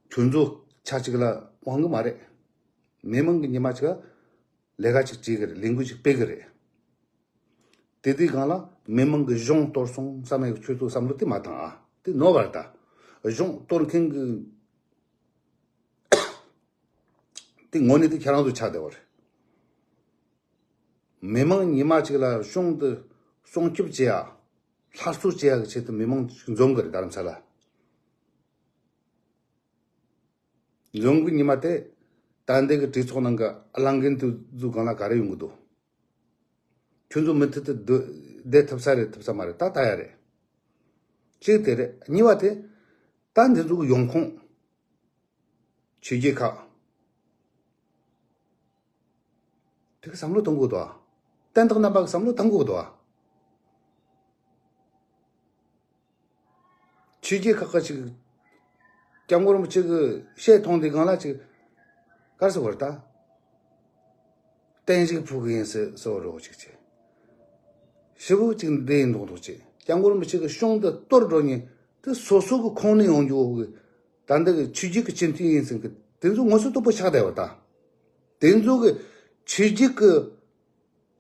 ཁྱོད་ཚོ་ཆ་གཅིག་ལ་དབང་གི་མ་རེད། མི་མང་གི་ཉི་མ་གཅིག་ལ་ལས་ཀ་གཅིག་བྱེད་གི་རེད། ལས་འགུལ་གཅིག་སྤེལ་གི་རེད། དེ་དུས་སྒང་ལ་མི་མང་གི་གཞུང་གཏོར་སོང་བསམ་ཡག་ཁྱོད་ཚོ་བསམ་བློ་དེ་མ་བཏང་ཨ། དེ་ནོར་བ་རེད་ད། གཞུང་གཏོར་མཁན་གི་དེ་དངོས་གནས་དེ་ཁྱེད་རང་ཚོ་ཆགས་བསྡད་པ་རེད། མི་མང་ཉི་མ་གཅིག་ལ་གཞུང་དེ་སྲུང་སྐྱོབ་བྱེད་ཡ། སླར་གསོ་བྱེད་ཡ་གི་ཆེད་དུ་མི་མང་ཞིག་འཛོམས་གི་རེད། རྡ་རམ་ས་ལ་འཛོམས་གི་ཉི་མ་དེ། ད་ལྟའི་གི་གྲོས་ཚོགས་ནང་གི་གླང་རྒན་དེ་ཚོ་སྒང་ལ་ག་རེ་ཡོང་གི་འདུག་ཁྱོད་ཚོ་མུ་མཐུད་དུ་སྡོད་བསྡད་ཐུབ་ས་རེད། ཐུབ་ས་མ་རེད། ད་ལྟ་ཡ་རེད། གཅིག་དེ་རེད། གཉིས་པ་དེ། ད་འདི་ཚོ་གི་ཡོང་ཁུངས། ཆོས་བརྒྱུད་ཁག་དེ་གི་བསམ་བློ་གཏོང་དགོས་འདུག་ཨ། བསྟན་བདག་རྣམ་པ་གི་བསམ་བློ་གཏོང་དགོས་འདུག་ཨ། ཆོས་བརྒྱུད་ཁག་གི་ཅིག་སྐྱབས་མགོན་རིན་པོ་ཆེ་གི་ཤེས་མཐོང་དེ་སྒང་ལ་ཅིག་ག་རེ་ཟེར་དགོས་རེད་ད། བརྟན་བཞུགས་ཕུལ་གི་ཡིན་ཟེར་ཟེར་བ་རོགས་ཅིག་བྱས། ཞེ་པོ་ཅིག་འདི་ཡིན་མདོག་མདོག་བྱས། སྐྱབས་མགོན་རིན་པོ་ཆེ་གི་གཞུང་འདི་གཏོར་འགྲོ་ཉིན་དེ་སོ་སོ་གི་ཁོངས་ནས་ཡོང་རྒྱུ་གི། ད་འདི་གི་ཆོས་བརྒྱུད་ཀྱི་སྤྱི་འཐུས་ཡིན་ཟེར་གི་དེ་ཚོ་ངོ་སོ་སྟོབས་པོ་ཆགས་བསྡད་པ་ད། དེ་ཚོ་གི་ཆོས་བརྒྱུད་ཀྱི་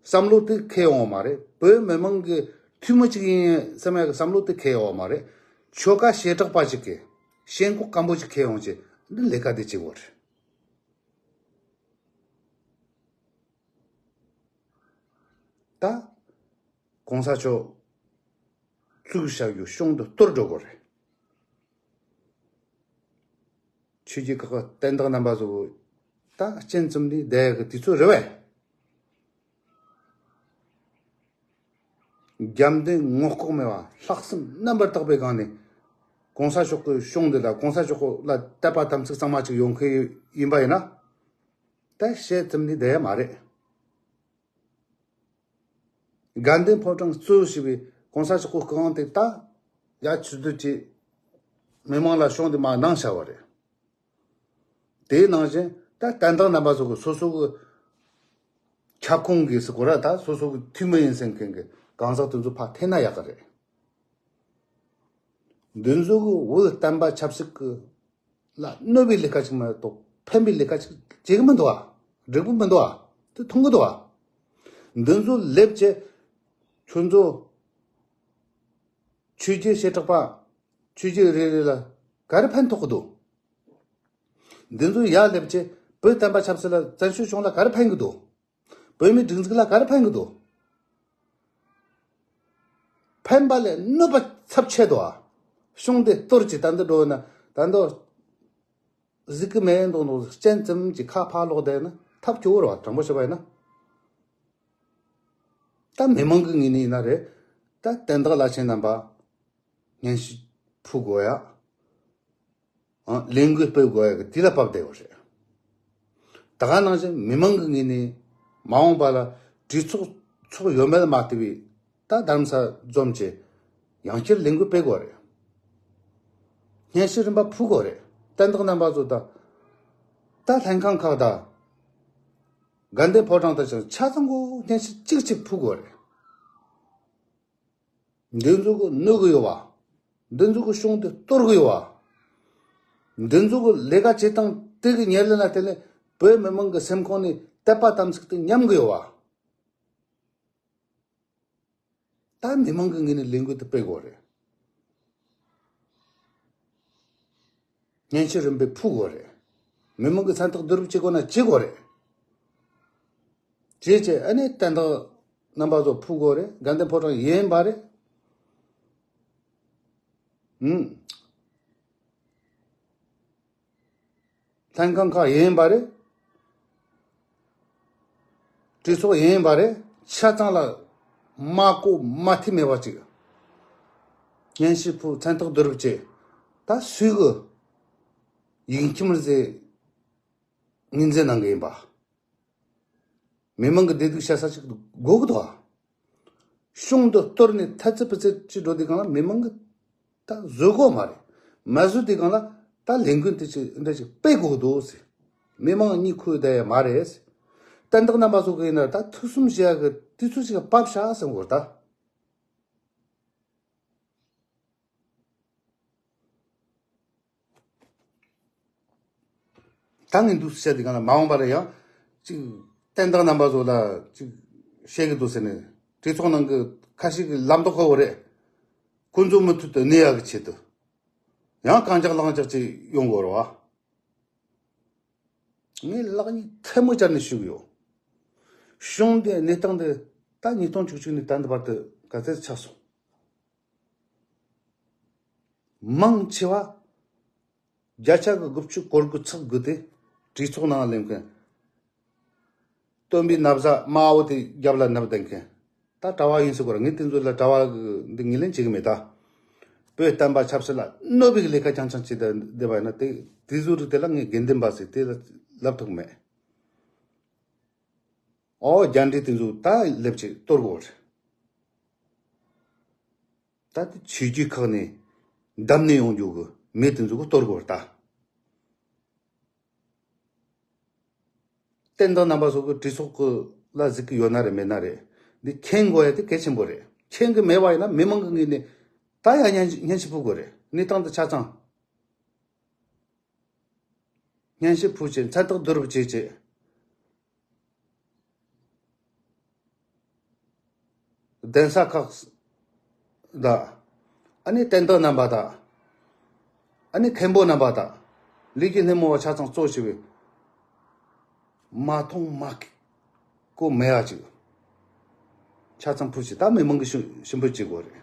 བསམ་བློ་དེ་འཁྱེར་ཡོང་བ་མ་རེད། བོད་མི་མང་གི་འཐུས་མི་གཅིག་ཡིན་བསམ་ཡག་གི་བསམ་བློ་དེ་འཁྱེར་ཡོང་བ་མ་རེད། ཆོལ་ཁ་བྱེ་བྲག་པ་ཅིག་གི་ཞེན་ཁོག་སྐམ་པོ་ཅིག་འཁྱེར་ཡོང་བྱས་འདི་ལས་ཀ་དེ་བྱེད་དགོས་རེད། ད་གོང་ས་མཆོག་བཙུགས་བཞག་རྒྱུ་གཞུང་དེ་གཏོར་འགྲོ་དགོས་རེད། ཆོས་བརྒྱུད་ཁག་གི་བསྟན་བདག་རྣམ་པ་ཚོ་ད་སྤྱན་ཙམ་ནས་བསྡད་ཡག་གི་དུས་ཚོད་རེད་པས། རྒྱབ་མདུན་ངོ་ལྐོག་མེད་པ་ལྷག་བསམ་རྣམ་པར་དག་པའི་སྒང་ནས་གོང་ས་མཆོག་གི་གཞུང་འདི་དང་གོང་ས་མཆོག་ལ་དད་པ་དམ་ཚིག་གཙང་མ་ཅིག་ཡོང་མཁན་ཡིན་པ་ཡིན་ན། ད་སྤྱན་ཙམ་ནས་བསྡད་ཡག་མ་རེད། དགའ་ལྡན་ཕོ་བྲང་གཙོས་བྱས་པའི་གོང་ས་མཆོག་གི་སྐུ་དབང་དེ་ད་ཡར་ཕྱིར་བསྡུ་བྱས། མི་མང་ལ་གཞུང་དེ་མར་གནང་བཞག་པ་རེད། དེའི་ནང་བཞིན་ད་བསྟན་བདག་རྣམ་པ་ཚོ་གི་སོ་སོ་གི་ཁྱབ་ཁོངས་ཀྱི་ཟེར་དགོས་ར། ད་སོ་སོ་གི་འཐུས་མི་ཡིན་ཟེར་མཁན་གྱི་གང་ཟག་དེ་ཚོ་ཕར་འཐེན་ན་ཡག་གི་རེད། འདི་ཚོ་གི་བོད་བསྟན་པ་ཆབ་སྲིད་ཀྱི་ལ་གནོད་པའི་ལས་ཀ་ཅིག་མ་གཏོགས་ཕན་པའི་ལས་ཀ་ཅིག་བྱེད་ཀྱི་མི་འདུག་ཨ། འགྲིག་པོ་མི་འདུག་ཨ། དེ་མཐོང་གི་འདུག་ཨ། འདི་ཚོ་སླེབས་བྱས་ཁྱོད་ཚོ་ཆོས་བརྒྱུད་བྱེ་བྲག་པ་ཆོས་བརྒྱུད་རེ་རེ་ལ་ག་རེ་ཕན་ཐོགས་ཀྱི་འདུག་འདི་ཚོ་ཡར་སླེབས་བྱས་བོད་བསྟན་པ་ཆབ་སྲིད་ལ་བཙན་བྱོལ་གཞུང་ལ་ག་རེ་ཕན་གྱི་འདུག་བོད་མིའི་སྒྲིག་འཛུགས་ལ་ག་རེ་ཕན་གྱི་འདུག་ཕན་པ་ལས་གནོད་པ་ཚབས་ཆེ་འདུག་ཨ། གཞུང་དེ་གཏོར་གྱི་ད་འདི་འགྲོ་ན་ད་འདི་གཟིགས་གི་མེད་མདོག་མདོག་སྤྱན་ཙམ་གྱི་ཁ་ཕར་ལོག་བསྡད་ན་ཐབས་སྐྱོ་བོ་རེད་བ། དྲང་པོ་བཤད་པ་ཡིན་ན། ད་མི་མང་གི་ངོས་ནས་ཡིན་ན་རེད། ད་བསྟན་བདག་བླ་ཆེན་རྣམ་པ་སྙན་ཞུ་ཕུལ་དགོས་ཡ། ཨ། ལས་འགུལ་སྤེལ་དགོས་ཡ་གི་དུས་ལ་བབ་བསྡད་ཡོད་རེད། ད་ག་ནང་བཞིན་མི་མང་གི་ངོས་ནས་མ་འོངས་པ་ལ་གྲོས་ཚོགས་ཚོགས་ཡོད་མེད་ལ་མ་ལྟོས་པའི་ད་རྡ་རམ་ས་འཛོམས་བྱས་ཡང་བསྐྱར་ལས་འགུལ་སྤེལ་དགོས་རེད། སྙན་ཞུ་རིམ་པ་ཕུལ་དགོས་རེད། བསྟན་བདག་རྣམ་པ་ཚོ་ད་ད་ལྷན་ཁང་ཁག་ད་དགའ་ལྡན་ཕོ་བྲང་ད་ཅང་ཆ་ཚང་གོ་སྙན་ཞུ་གཅིག་གཅིག་ཕུལ་དགོས་རེད། འདི་ཚོ་གི་གནོད་གི་ཡོད་བ། འདི་ཚོ་གི་གཞུང་དེ་གཏོར་གི་ཡོད་བ། འདི་ཚོ་གི་ལས་ཀ་བྱེད་སྟངས་དེ་གི་ཉེར་ལེན་ལ་བརྟེན་ནས་བོད་མི་མང་གི་སེམས་ཁོང་ནས་དད་པ་དམ་ཚིག་དེ་ཉམས་གི་ཡོད་བ། ད་མི་མང་གི་ངོས་ནས་ལས་འགུལ་དེ་སྤེལ་དགོས་རེད། སྙན་ཞུ་རིམ་པས་ཕུལ་དགོས་རེད། མི་མང་གི་མཚན་རྟགས་བསྡུ་རུབ་བྱེད་དགོས་ན་བྱེད་དགོས་རེད། བྱས་བྱས་ཨ་ནི་བསྟན་བདག་རྣམ་པ་ཚོ་ཕུལ་དགོས་རེད། དགའ་ལྡན་ཕོ་བྲང་ཡིན་པ་རེད། ཨུམ། ལྷན་ཁང་ཁག་ཡིན་པ་རེད། གྲོས་ཚོགས་ཡིན་པ་རེད། ཆ་ཚང་ལ་མ་གོ་མ་ཐོས་མེད་པ་ཅིག་སྙན་ཞུ་ཕུལ། མཚན་རྟགས་བསྡུ་རུབ་བྱས། ད་སུས་གི་ཡིག་ཁྱིམ་ཟེར་ངོས་འཛིན་གནང་གི་ཡིན་པ། མི་མང་གི་བདེ་སྡུག་བཤད་ས་ཅིག་དགོས་གི་འདུག་ཨ། གཞུང་དུ་གཏོར་ནས་ཐལ་ཙེ་ཕུ་ཙེ་ཅིག་འགྲོ་དུས་སྒང་ལ་མི་མང་གི་ད་བཟོད་གོ་མ་རེད། མ་བཟོད་དུས་སྒང་ལ་ད་ལས་འགུལ་དེ་ཅིག་འདྲ་ཅིག་སྤེལ་དགོས་འདུག་ཟེར། མི་མང་གཉིད་ཁུག་བསྡད་ཡ་མ་རེད་ཟེར། བསྟན་བདག་རྣམ་པ་ཚོ་གི་ཡིན་ན་ད་ཐུགས་བསམ་བཞེས་ཡ་གི་དུས་ཚོད་ཅིག་བབས་ཤག་བསམ་གོ་ད། ད་ངས་འདུག་སེ་བཤད་དེ་གང་ལ་མ་འོངས་པ་ལ་ཡང་ཅིག་བསྟན་བདག་རྣམ་པ་ཚོ་ལ་ཅིག་བཤད་གི་འདུག་ཟེར་ནས་གྲོས་ཚོགས་ནང་གི་ཁ་ཤས་ཀྱི་ལམ་ཐོག་ཁ་བོ་རེད། ཁོ་ཚོ་མུ་མཐུད་དུ་གནས་ཡག་གི་ཆེད་དུ་ཡང་རྐང་ལྕགས་ལག་ལྕགས་ཅིག་ཡོང་དགོས་རེད་བ། ངས་ལག་གཉིས་ཐལ་མོ་སྦྱར་ནས་ཞུ་གི་ཡོད། གཞུང་འདི་གནས་སྟངས་འདི་ད་ཉིས་སྟོང་བཅུ་གཅིག་ནས་ད་ལྟ་བར་དུ་ག་ཚད་ཆགས་སོང་། མང་ཆེ་བ་བརྒྱ་ཆ་གི་དགུ་བཅུ་གོ་དགུ་ཚེག་དགུ་དེ་གྲོས་ཚོགས་ནང་སླེབས་མཁན། སྟོན་པའི་ན་བཟའ་དམར་བོ་དེ་རྒྱབ་ལ་མནབས་བསྡད་མཁན། ད་གྲྭ་བ་ཡིན་ཟེར་གོ་ར། ངས་དེ་ཚོ་ལ་གྲྭ་བ་གི་འདི་ངོས་ལེན་བྱེད་གི་མེད་ད། བོད་བསྟན་པ་ཆབ་སྲིད་ལ་གནོད་པའི་ལས་ཀ་རྐྱང་རྐྱང་བྱེད་བསྡད་པ་ཡིན་ན། དེ་དེ་ཚོའི་རིགས་དེ་ལ་ངས་དགེ་འདུན་པ་ཟེར་དེ་ལ་ལབ་ཐུབ་མེད། ཨོ་རྒྱ་འདྲེ་དེ་ཚོ་ད་སླེབས་ཅིག་གཏོར་དགོས་རེད། ད་དེ་ཆོས་བརྒྱུད་ཁག་ནས་བདམས་ནས་ཡོང་རྒྱུ་གི་མི་དེ་ཚོ་གི་གཏོར་དགོས་རེད་ད། བསྟན་བདག་རྣམ་པ་ཚོ་གི་གྲོས་ཚོགས་གི་ལ་གཟིགས་གི་ཡོད་ན་རེད་མེད་ན་རེད། འདི་མཁྱེན་དགོས་ཡ་དེ་གལ་ཆེན་པོ་རེད། མཁྱེན་གི་མེད་པ་ཡིན་ན་མི་མང་གི་ངོས་ནས་ད་ཡ་སྙན་སྙན་ཞུ་ཕུལ་དགོས་རེད། གནས་སྟངས་དེ་ཆ་ཚང་། སྙན་ཞུ་ཕུལ་བྱས། མཚན་རྟགས་བསྡུ་རུབ་བྱས་བྱས། གདན་ས་ཁག་དང་། ཨ་ནི་བསྟན་བདག་རྣམ་པ་དང་། ཨ་ནི་མཁན་པོ་རྣམ་པ་དང་། ལས་ཀྱི་སྣེ་མོ་བ་ཆ་ཚང་གཙོ་བྱས་པའི་མ་མཐོང་མ་གོ་མེད་ཡ་ཅིག་ཆ་ཚང་ཕུལ་བྱས། ད་མི་མང་གི་ཞུ་ཞུ་འབོད་བྱེད་དགོས་རེད།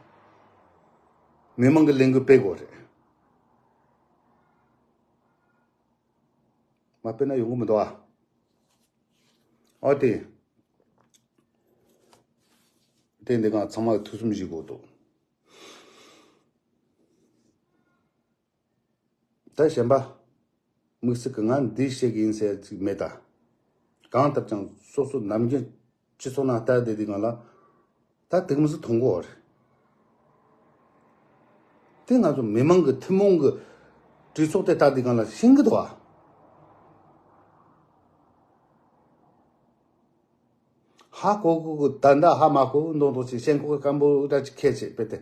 མི་མང་གི་ལས་འགུལ་སྤེལ་དགོས་རེད། མ་སྤེལ་ན་ཡོང་གི་མི་འདུག་ཨ། ཨོ་དེ། དེ་འདི་གང་ཚང་མ་ཐུགས་བསམ་བཞེས་དགོས་འདུག་ད་གཞན་པ། དམིགས་བསལ་གྱི་ང་འདི་བཤད་གི་ཡིན་ཟེར་ཅིག་མེད་ད། གང་ལྟར་ཀྱང་སོ་སོ་ནམ་རྒྱུན་སྤྱི་ཚོགས་ནང་ལྟ་བསྡད་དུས་སྒང་ལ། ད་དེ་མི་ཚོ་མཐོང་གི་ཡོད་རེད། དེ་ང་ཚོ་མི་མང་གི་ཐུན་མོང་གི་གྲོས་ཚོགས་དེ་ལྟ་དུས་སྒང་ལ་ཤེས་གི་འདུག་ཨ། ཧ་གོ་གོ་གི་ད་ད་ཧ་མ་གོ་གི་མདོག་མདོག་ཅིག་ཤེས་ཁོག་གི་སྐམ་པོ་འདྲ་ཅིག་ཁྱེར་བྱས་དཔེ་དེ།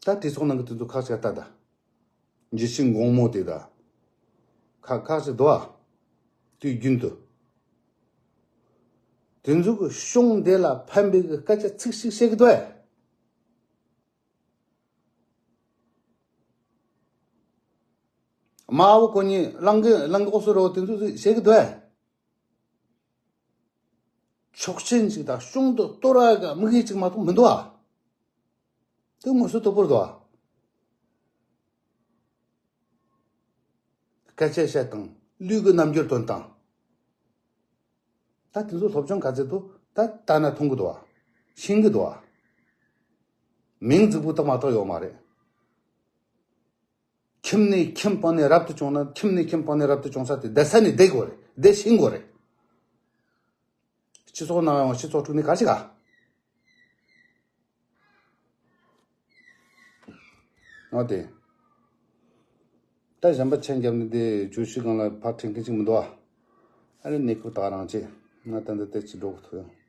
ད་དེ་ཚོ་ནང་གི་དེ་ཚོ་ཁག་ཅིག་ལྟ་ད། འཇིགས་ཤིང་དགོང་མོ་དེ་ད། ཁག་ཁག་ཅིག་འདུག་ཨ། དུས་རྒྱུན་དུ། དེ་ཚོ་གི་གཞུང་འདི་ལ་ཕན་པའི་གི་སྐད་ཆ་ཚིག་ཞིག་བཤད་གི་འདུག་ཨེ། དམར་བོ་ཁོ་གཉིས་གླང་གི་གླང་གི་འོག་སུ་རོ་དེ་ཚོ་བཤད་གི་འདུག་ཨེ། ཆོག་མཆན་ཅིག་དང་གཞུང་དུ་གཏོར་བ་གི་དམིགས་ཡུལ་ཅིག་མ་གཏོགས་མི་འདུག་ཨ། དེ་དངོས་སུ་དོད་པོར་འདུག་ཨ། སྐད་ཆ་བཤད་སྟངས། ལུས་ཀྱི་རྣམ་འགྱུར་སྟོན་སྟངས། ད་དེ་ཚོ་སློབ་སྦྱོང་ག་ཚད་འདུག་ད་ལྟ་ན་མཐོང་གི་འདུག་ཨ། ཤེས་ཀྱི་འདུག་ཨ། མིང་རྫིག་པོ་དག་མ་གཏོགས་ཡོད་མ་རེད། ཁྱིམ་ནས་ཁྱིམ་སྤངས་ནས་རབ་ཏུ་བྱུང་ན། ཁྱིམ་ནས་ཁྱིམ་སྤངས་ནས་རབ་ཏུ་བྱུང་ས་དེ་བསྡད་ས་ནས་བསྡད་དགོས་རེད། བསྡད་ཤེས་དགོས་རེད། སྤྱི་ཚོགས་ནང་ཡང་སྤྱི་ཚོགས་དཀྲུག་ནས་ག་ཞིག་ག་འོ་དེ། ད་གཞན་པ་མཆན་རྒྱབ་ནས་དེ་བརྗོད་གཞི་སྒང་ལ་ཕར་འཁྲིད་མཁན་ཅིག་མི་འདུག་ཨ། ཨ་ནི་གནས་སྐབས་ད་རང་བྱེད། ང་ད་འདི་དེ་ཅིག་འགྲོ་གི་ཐུག་ཡོང་།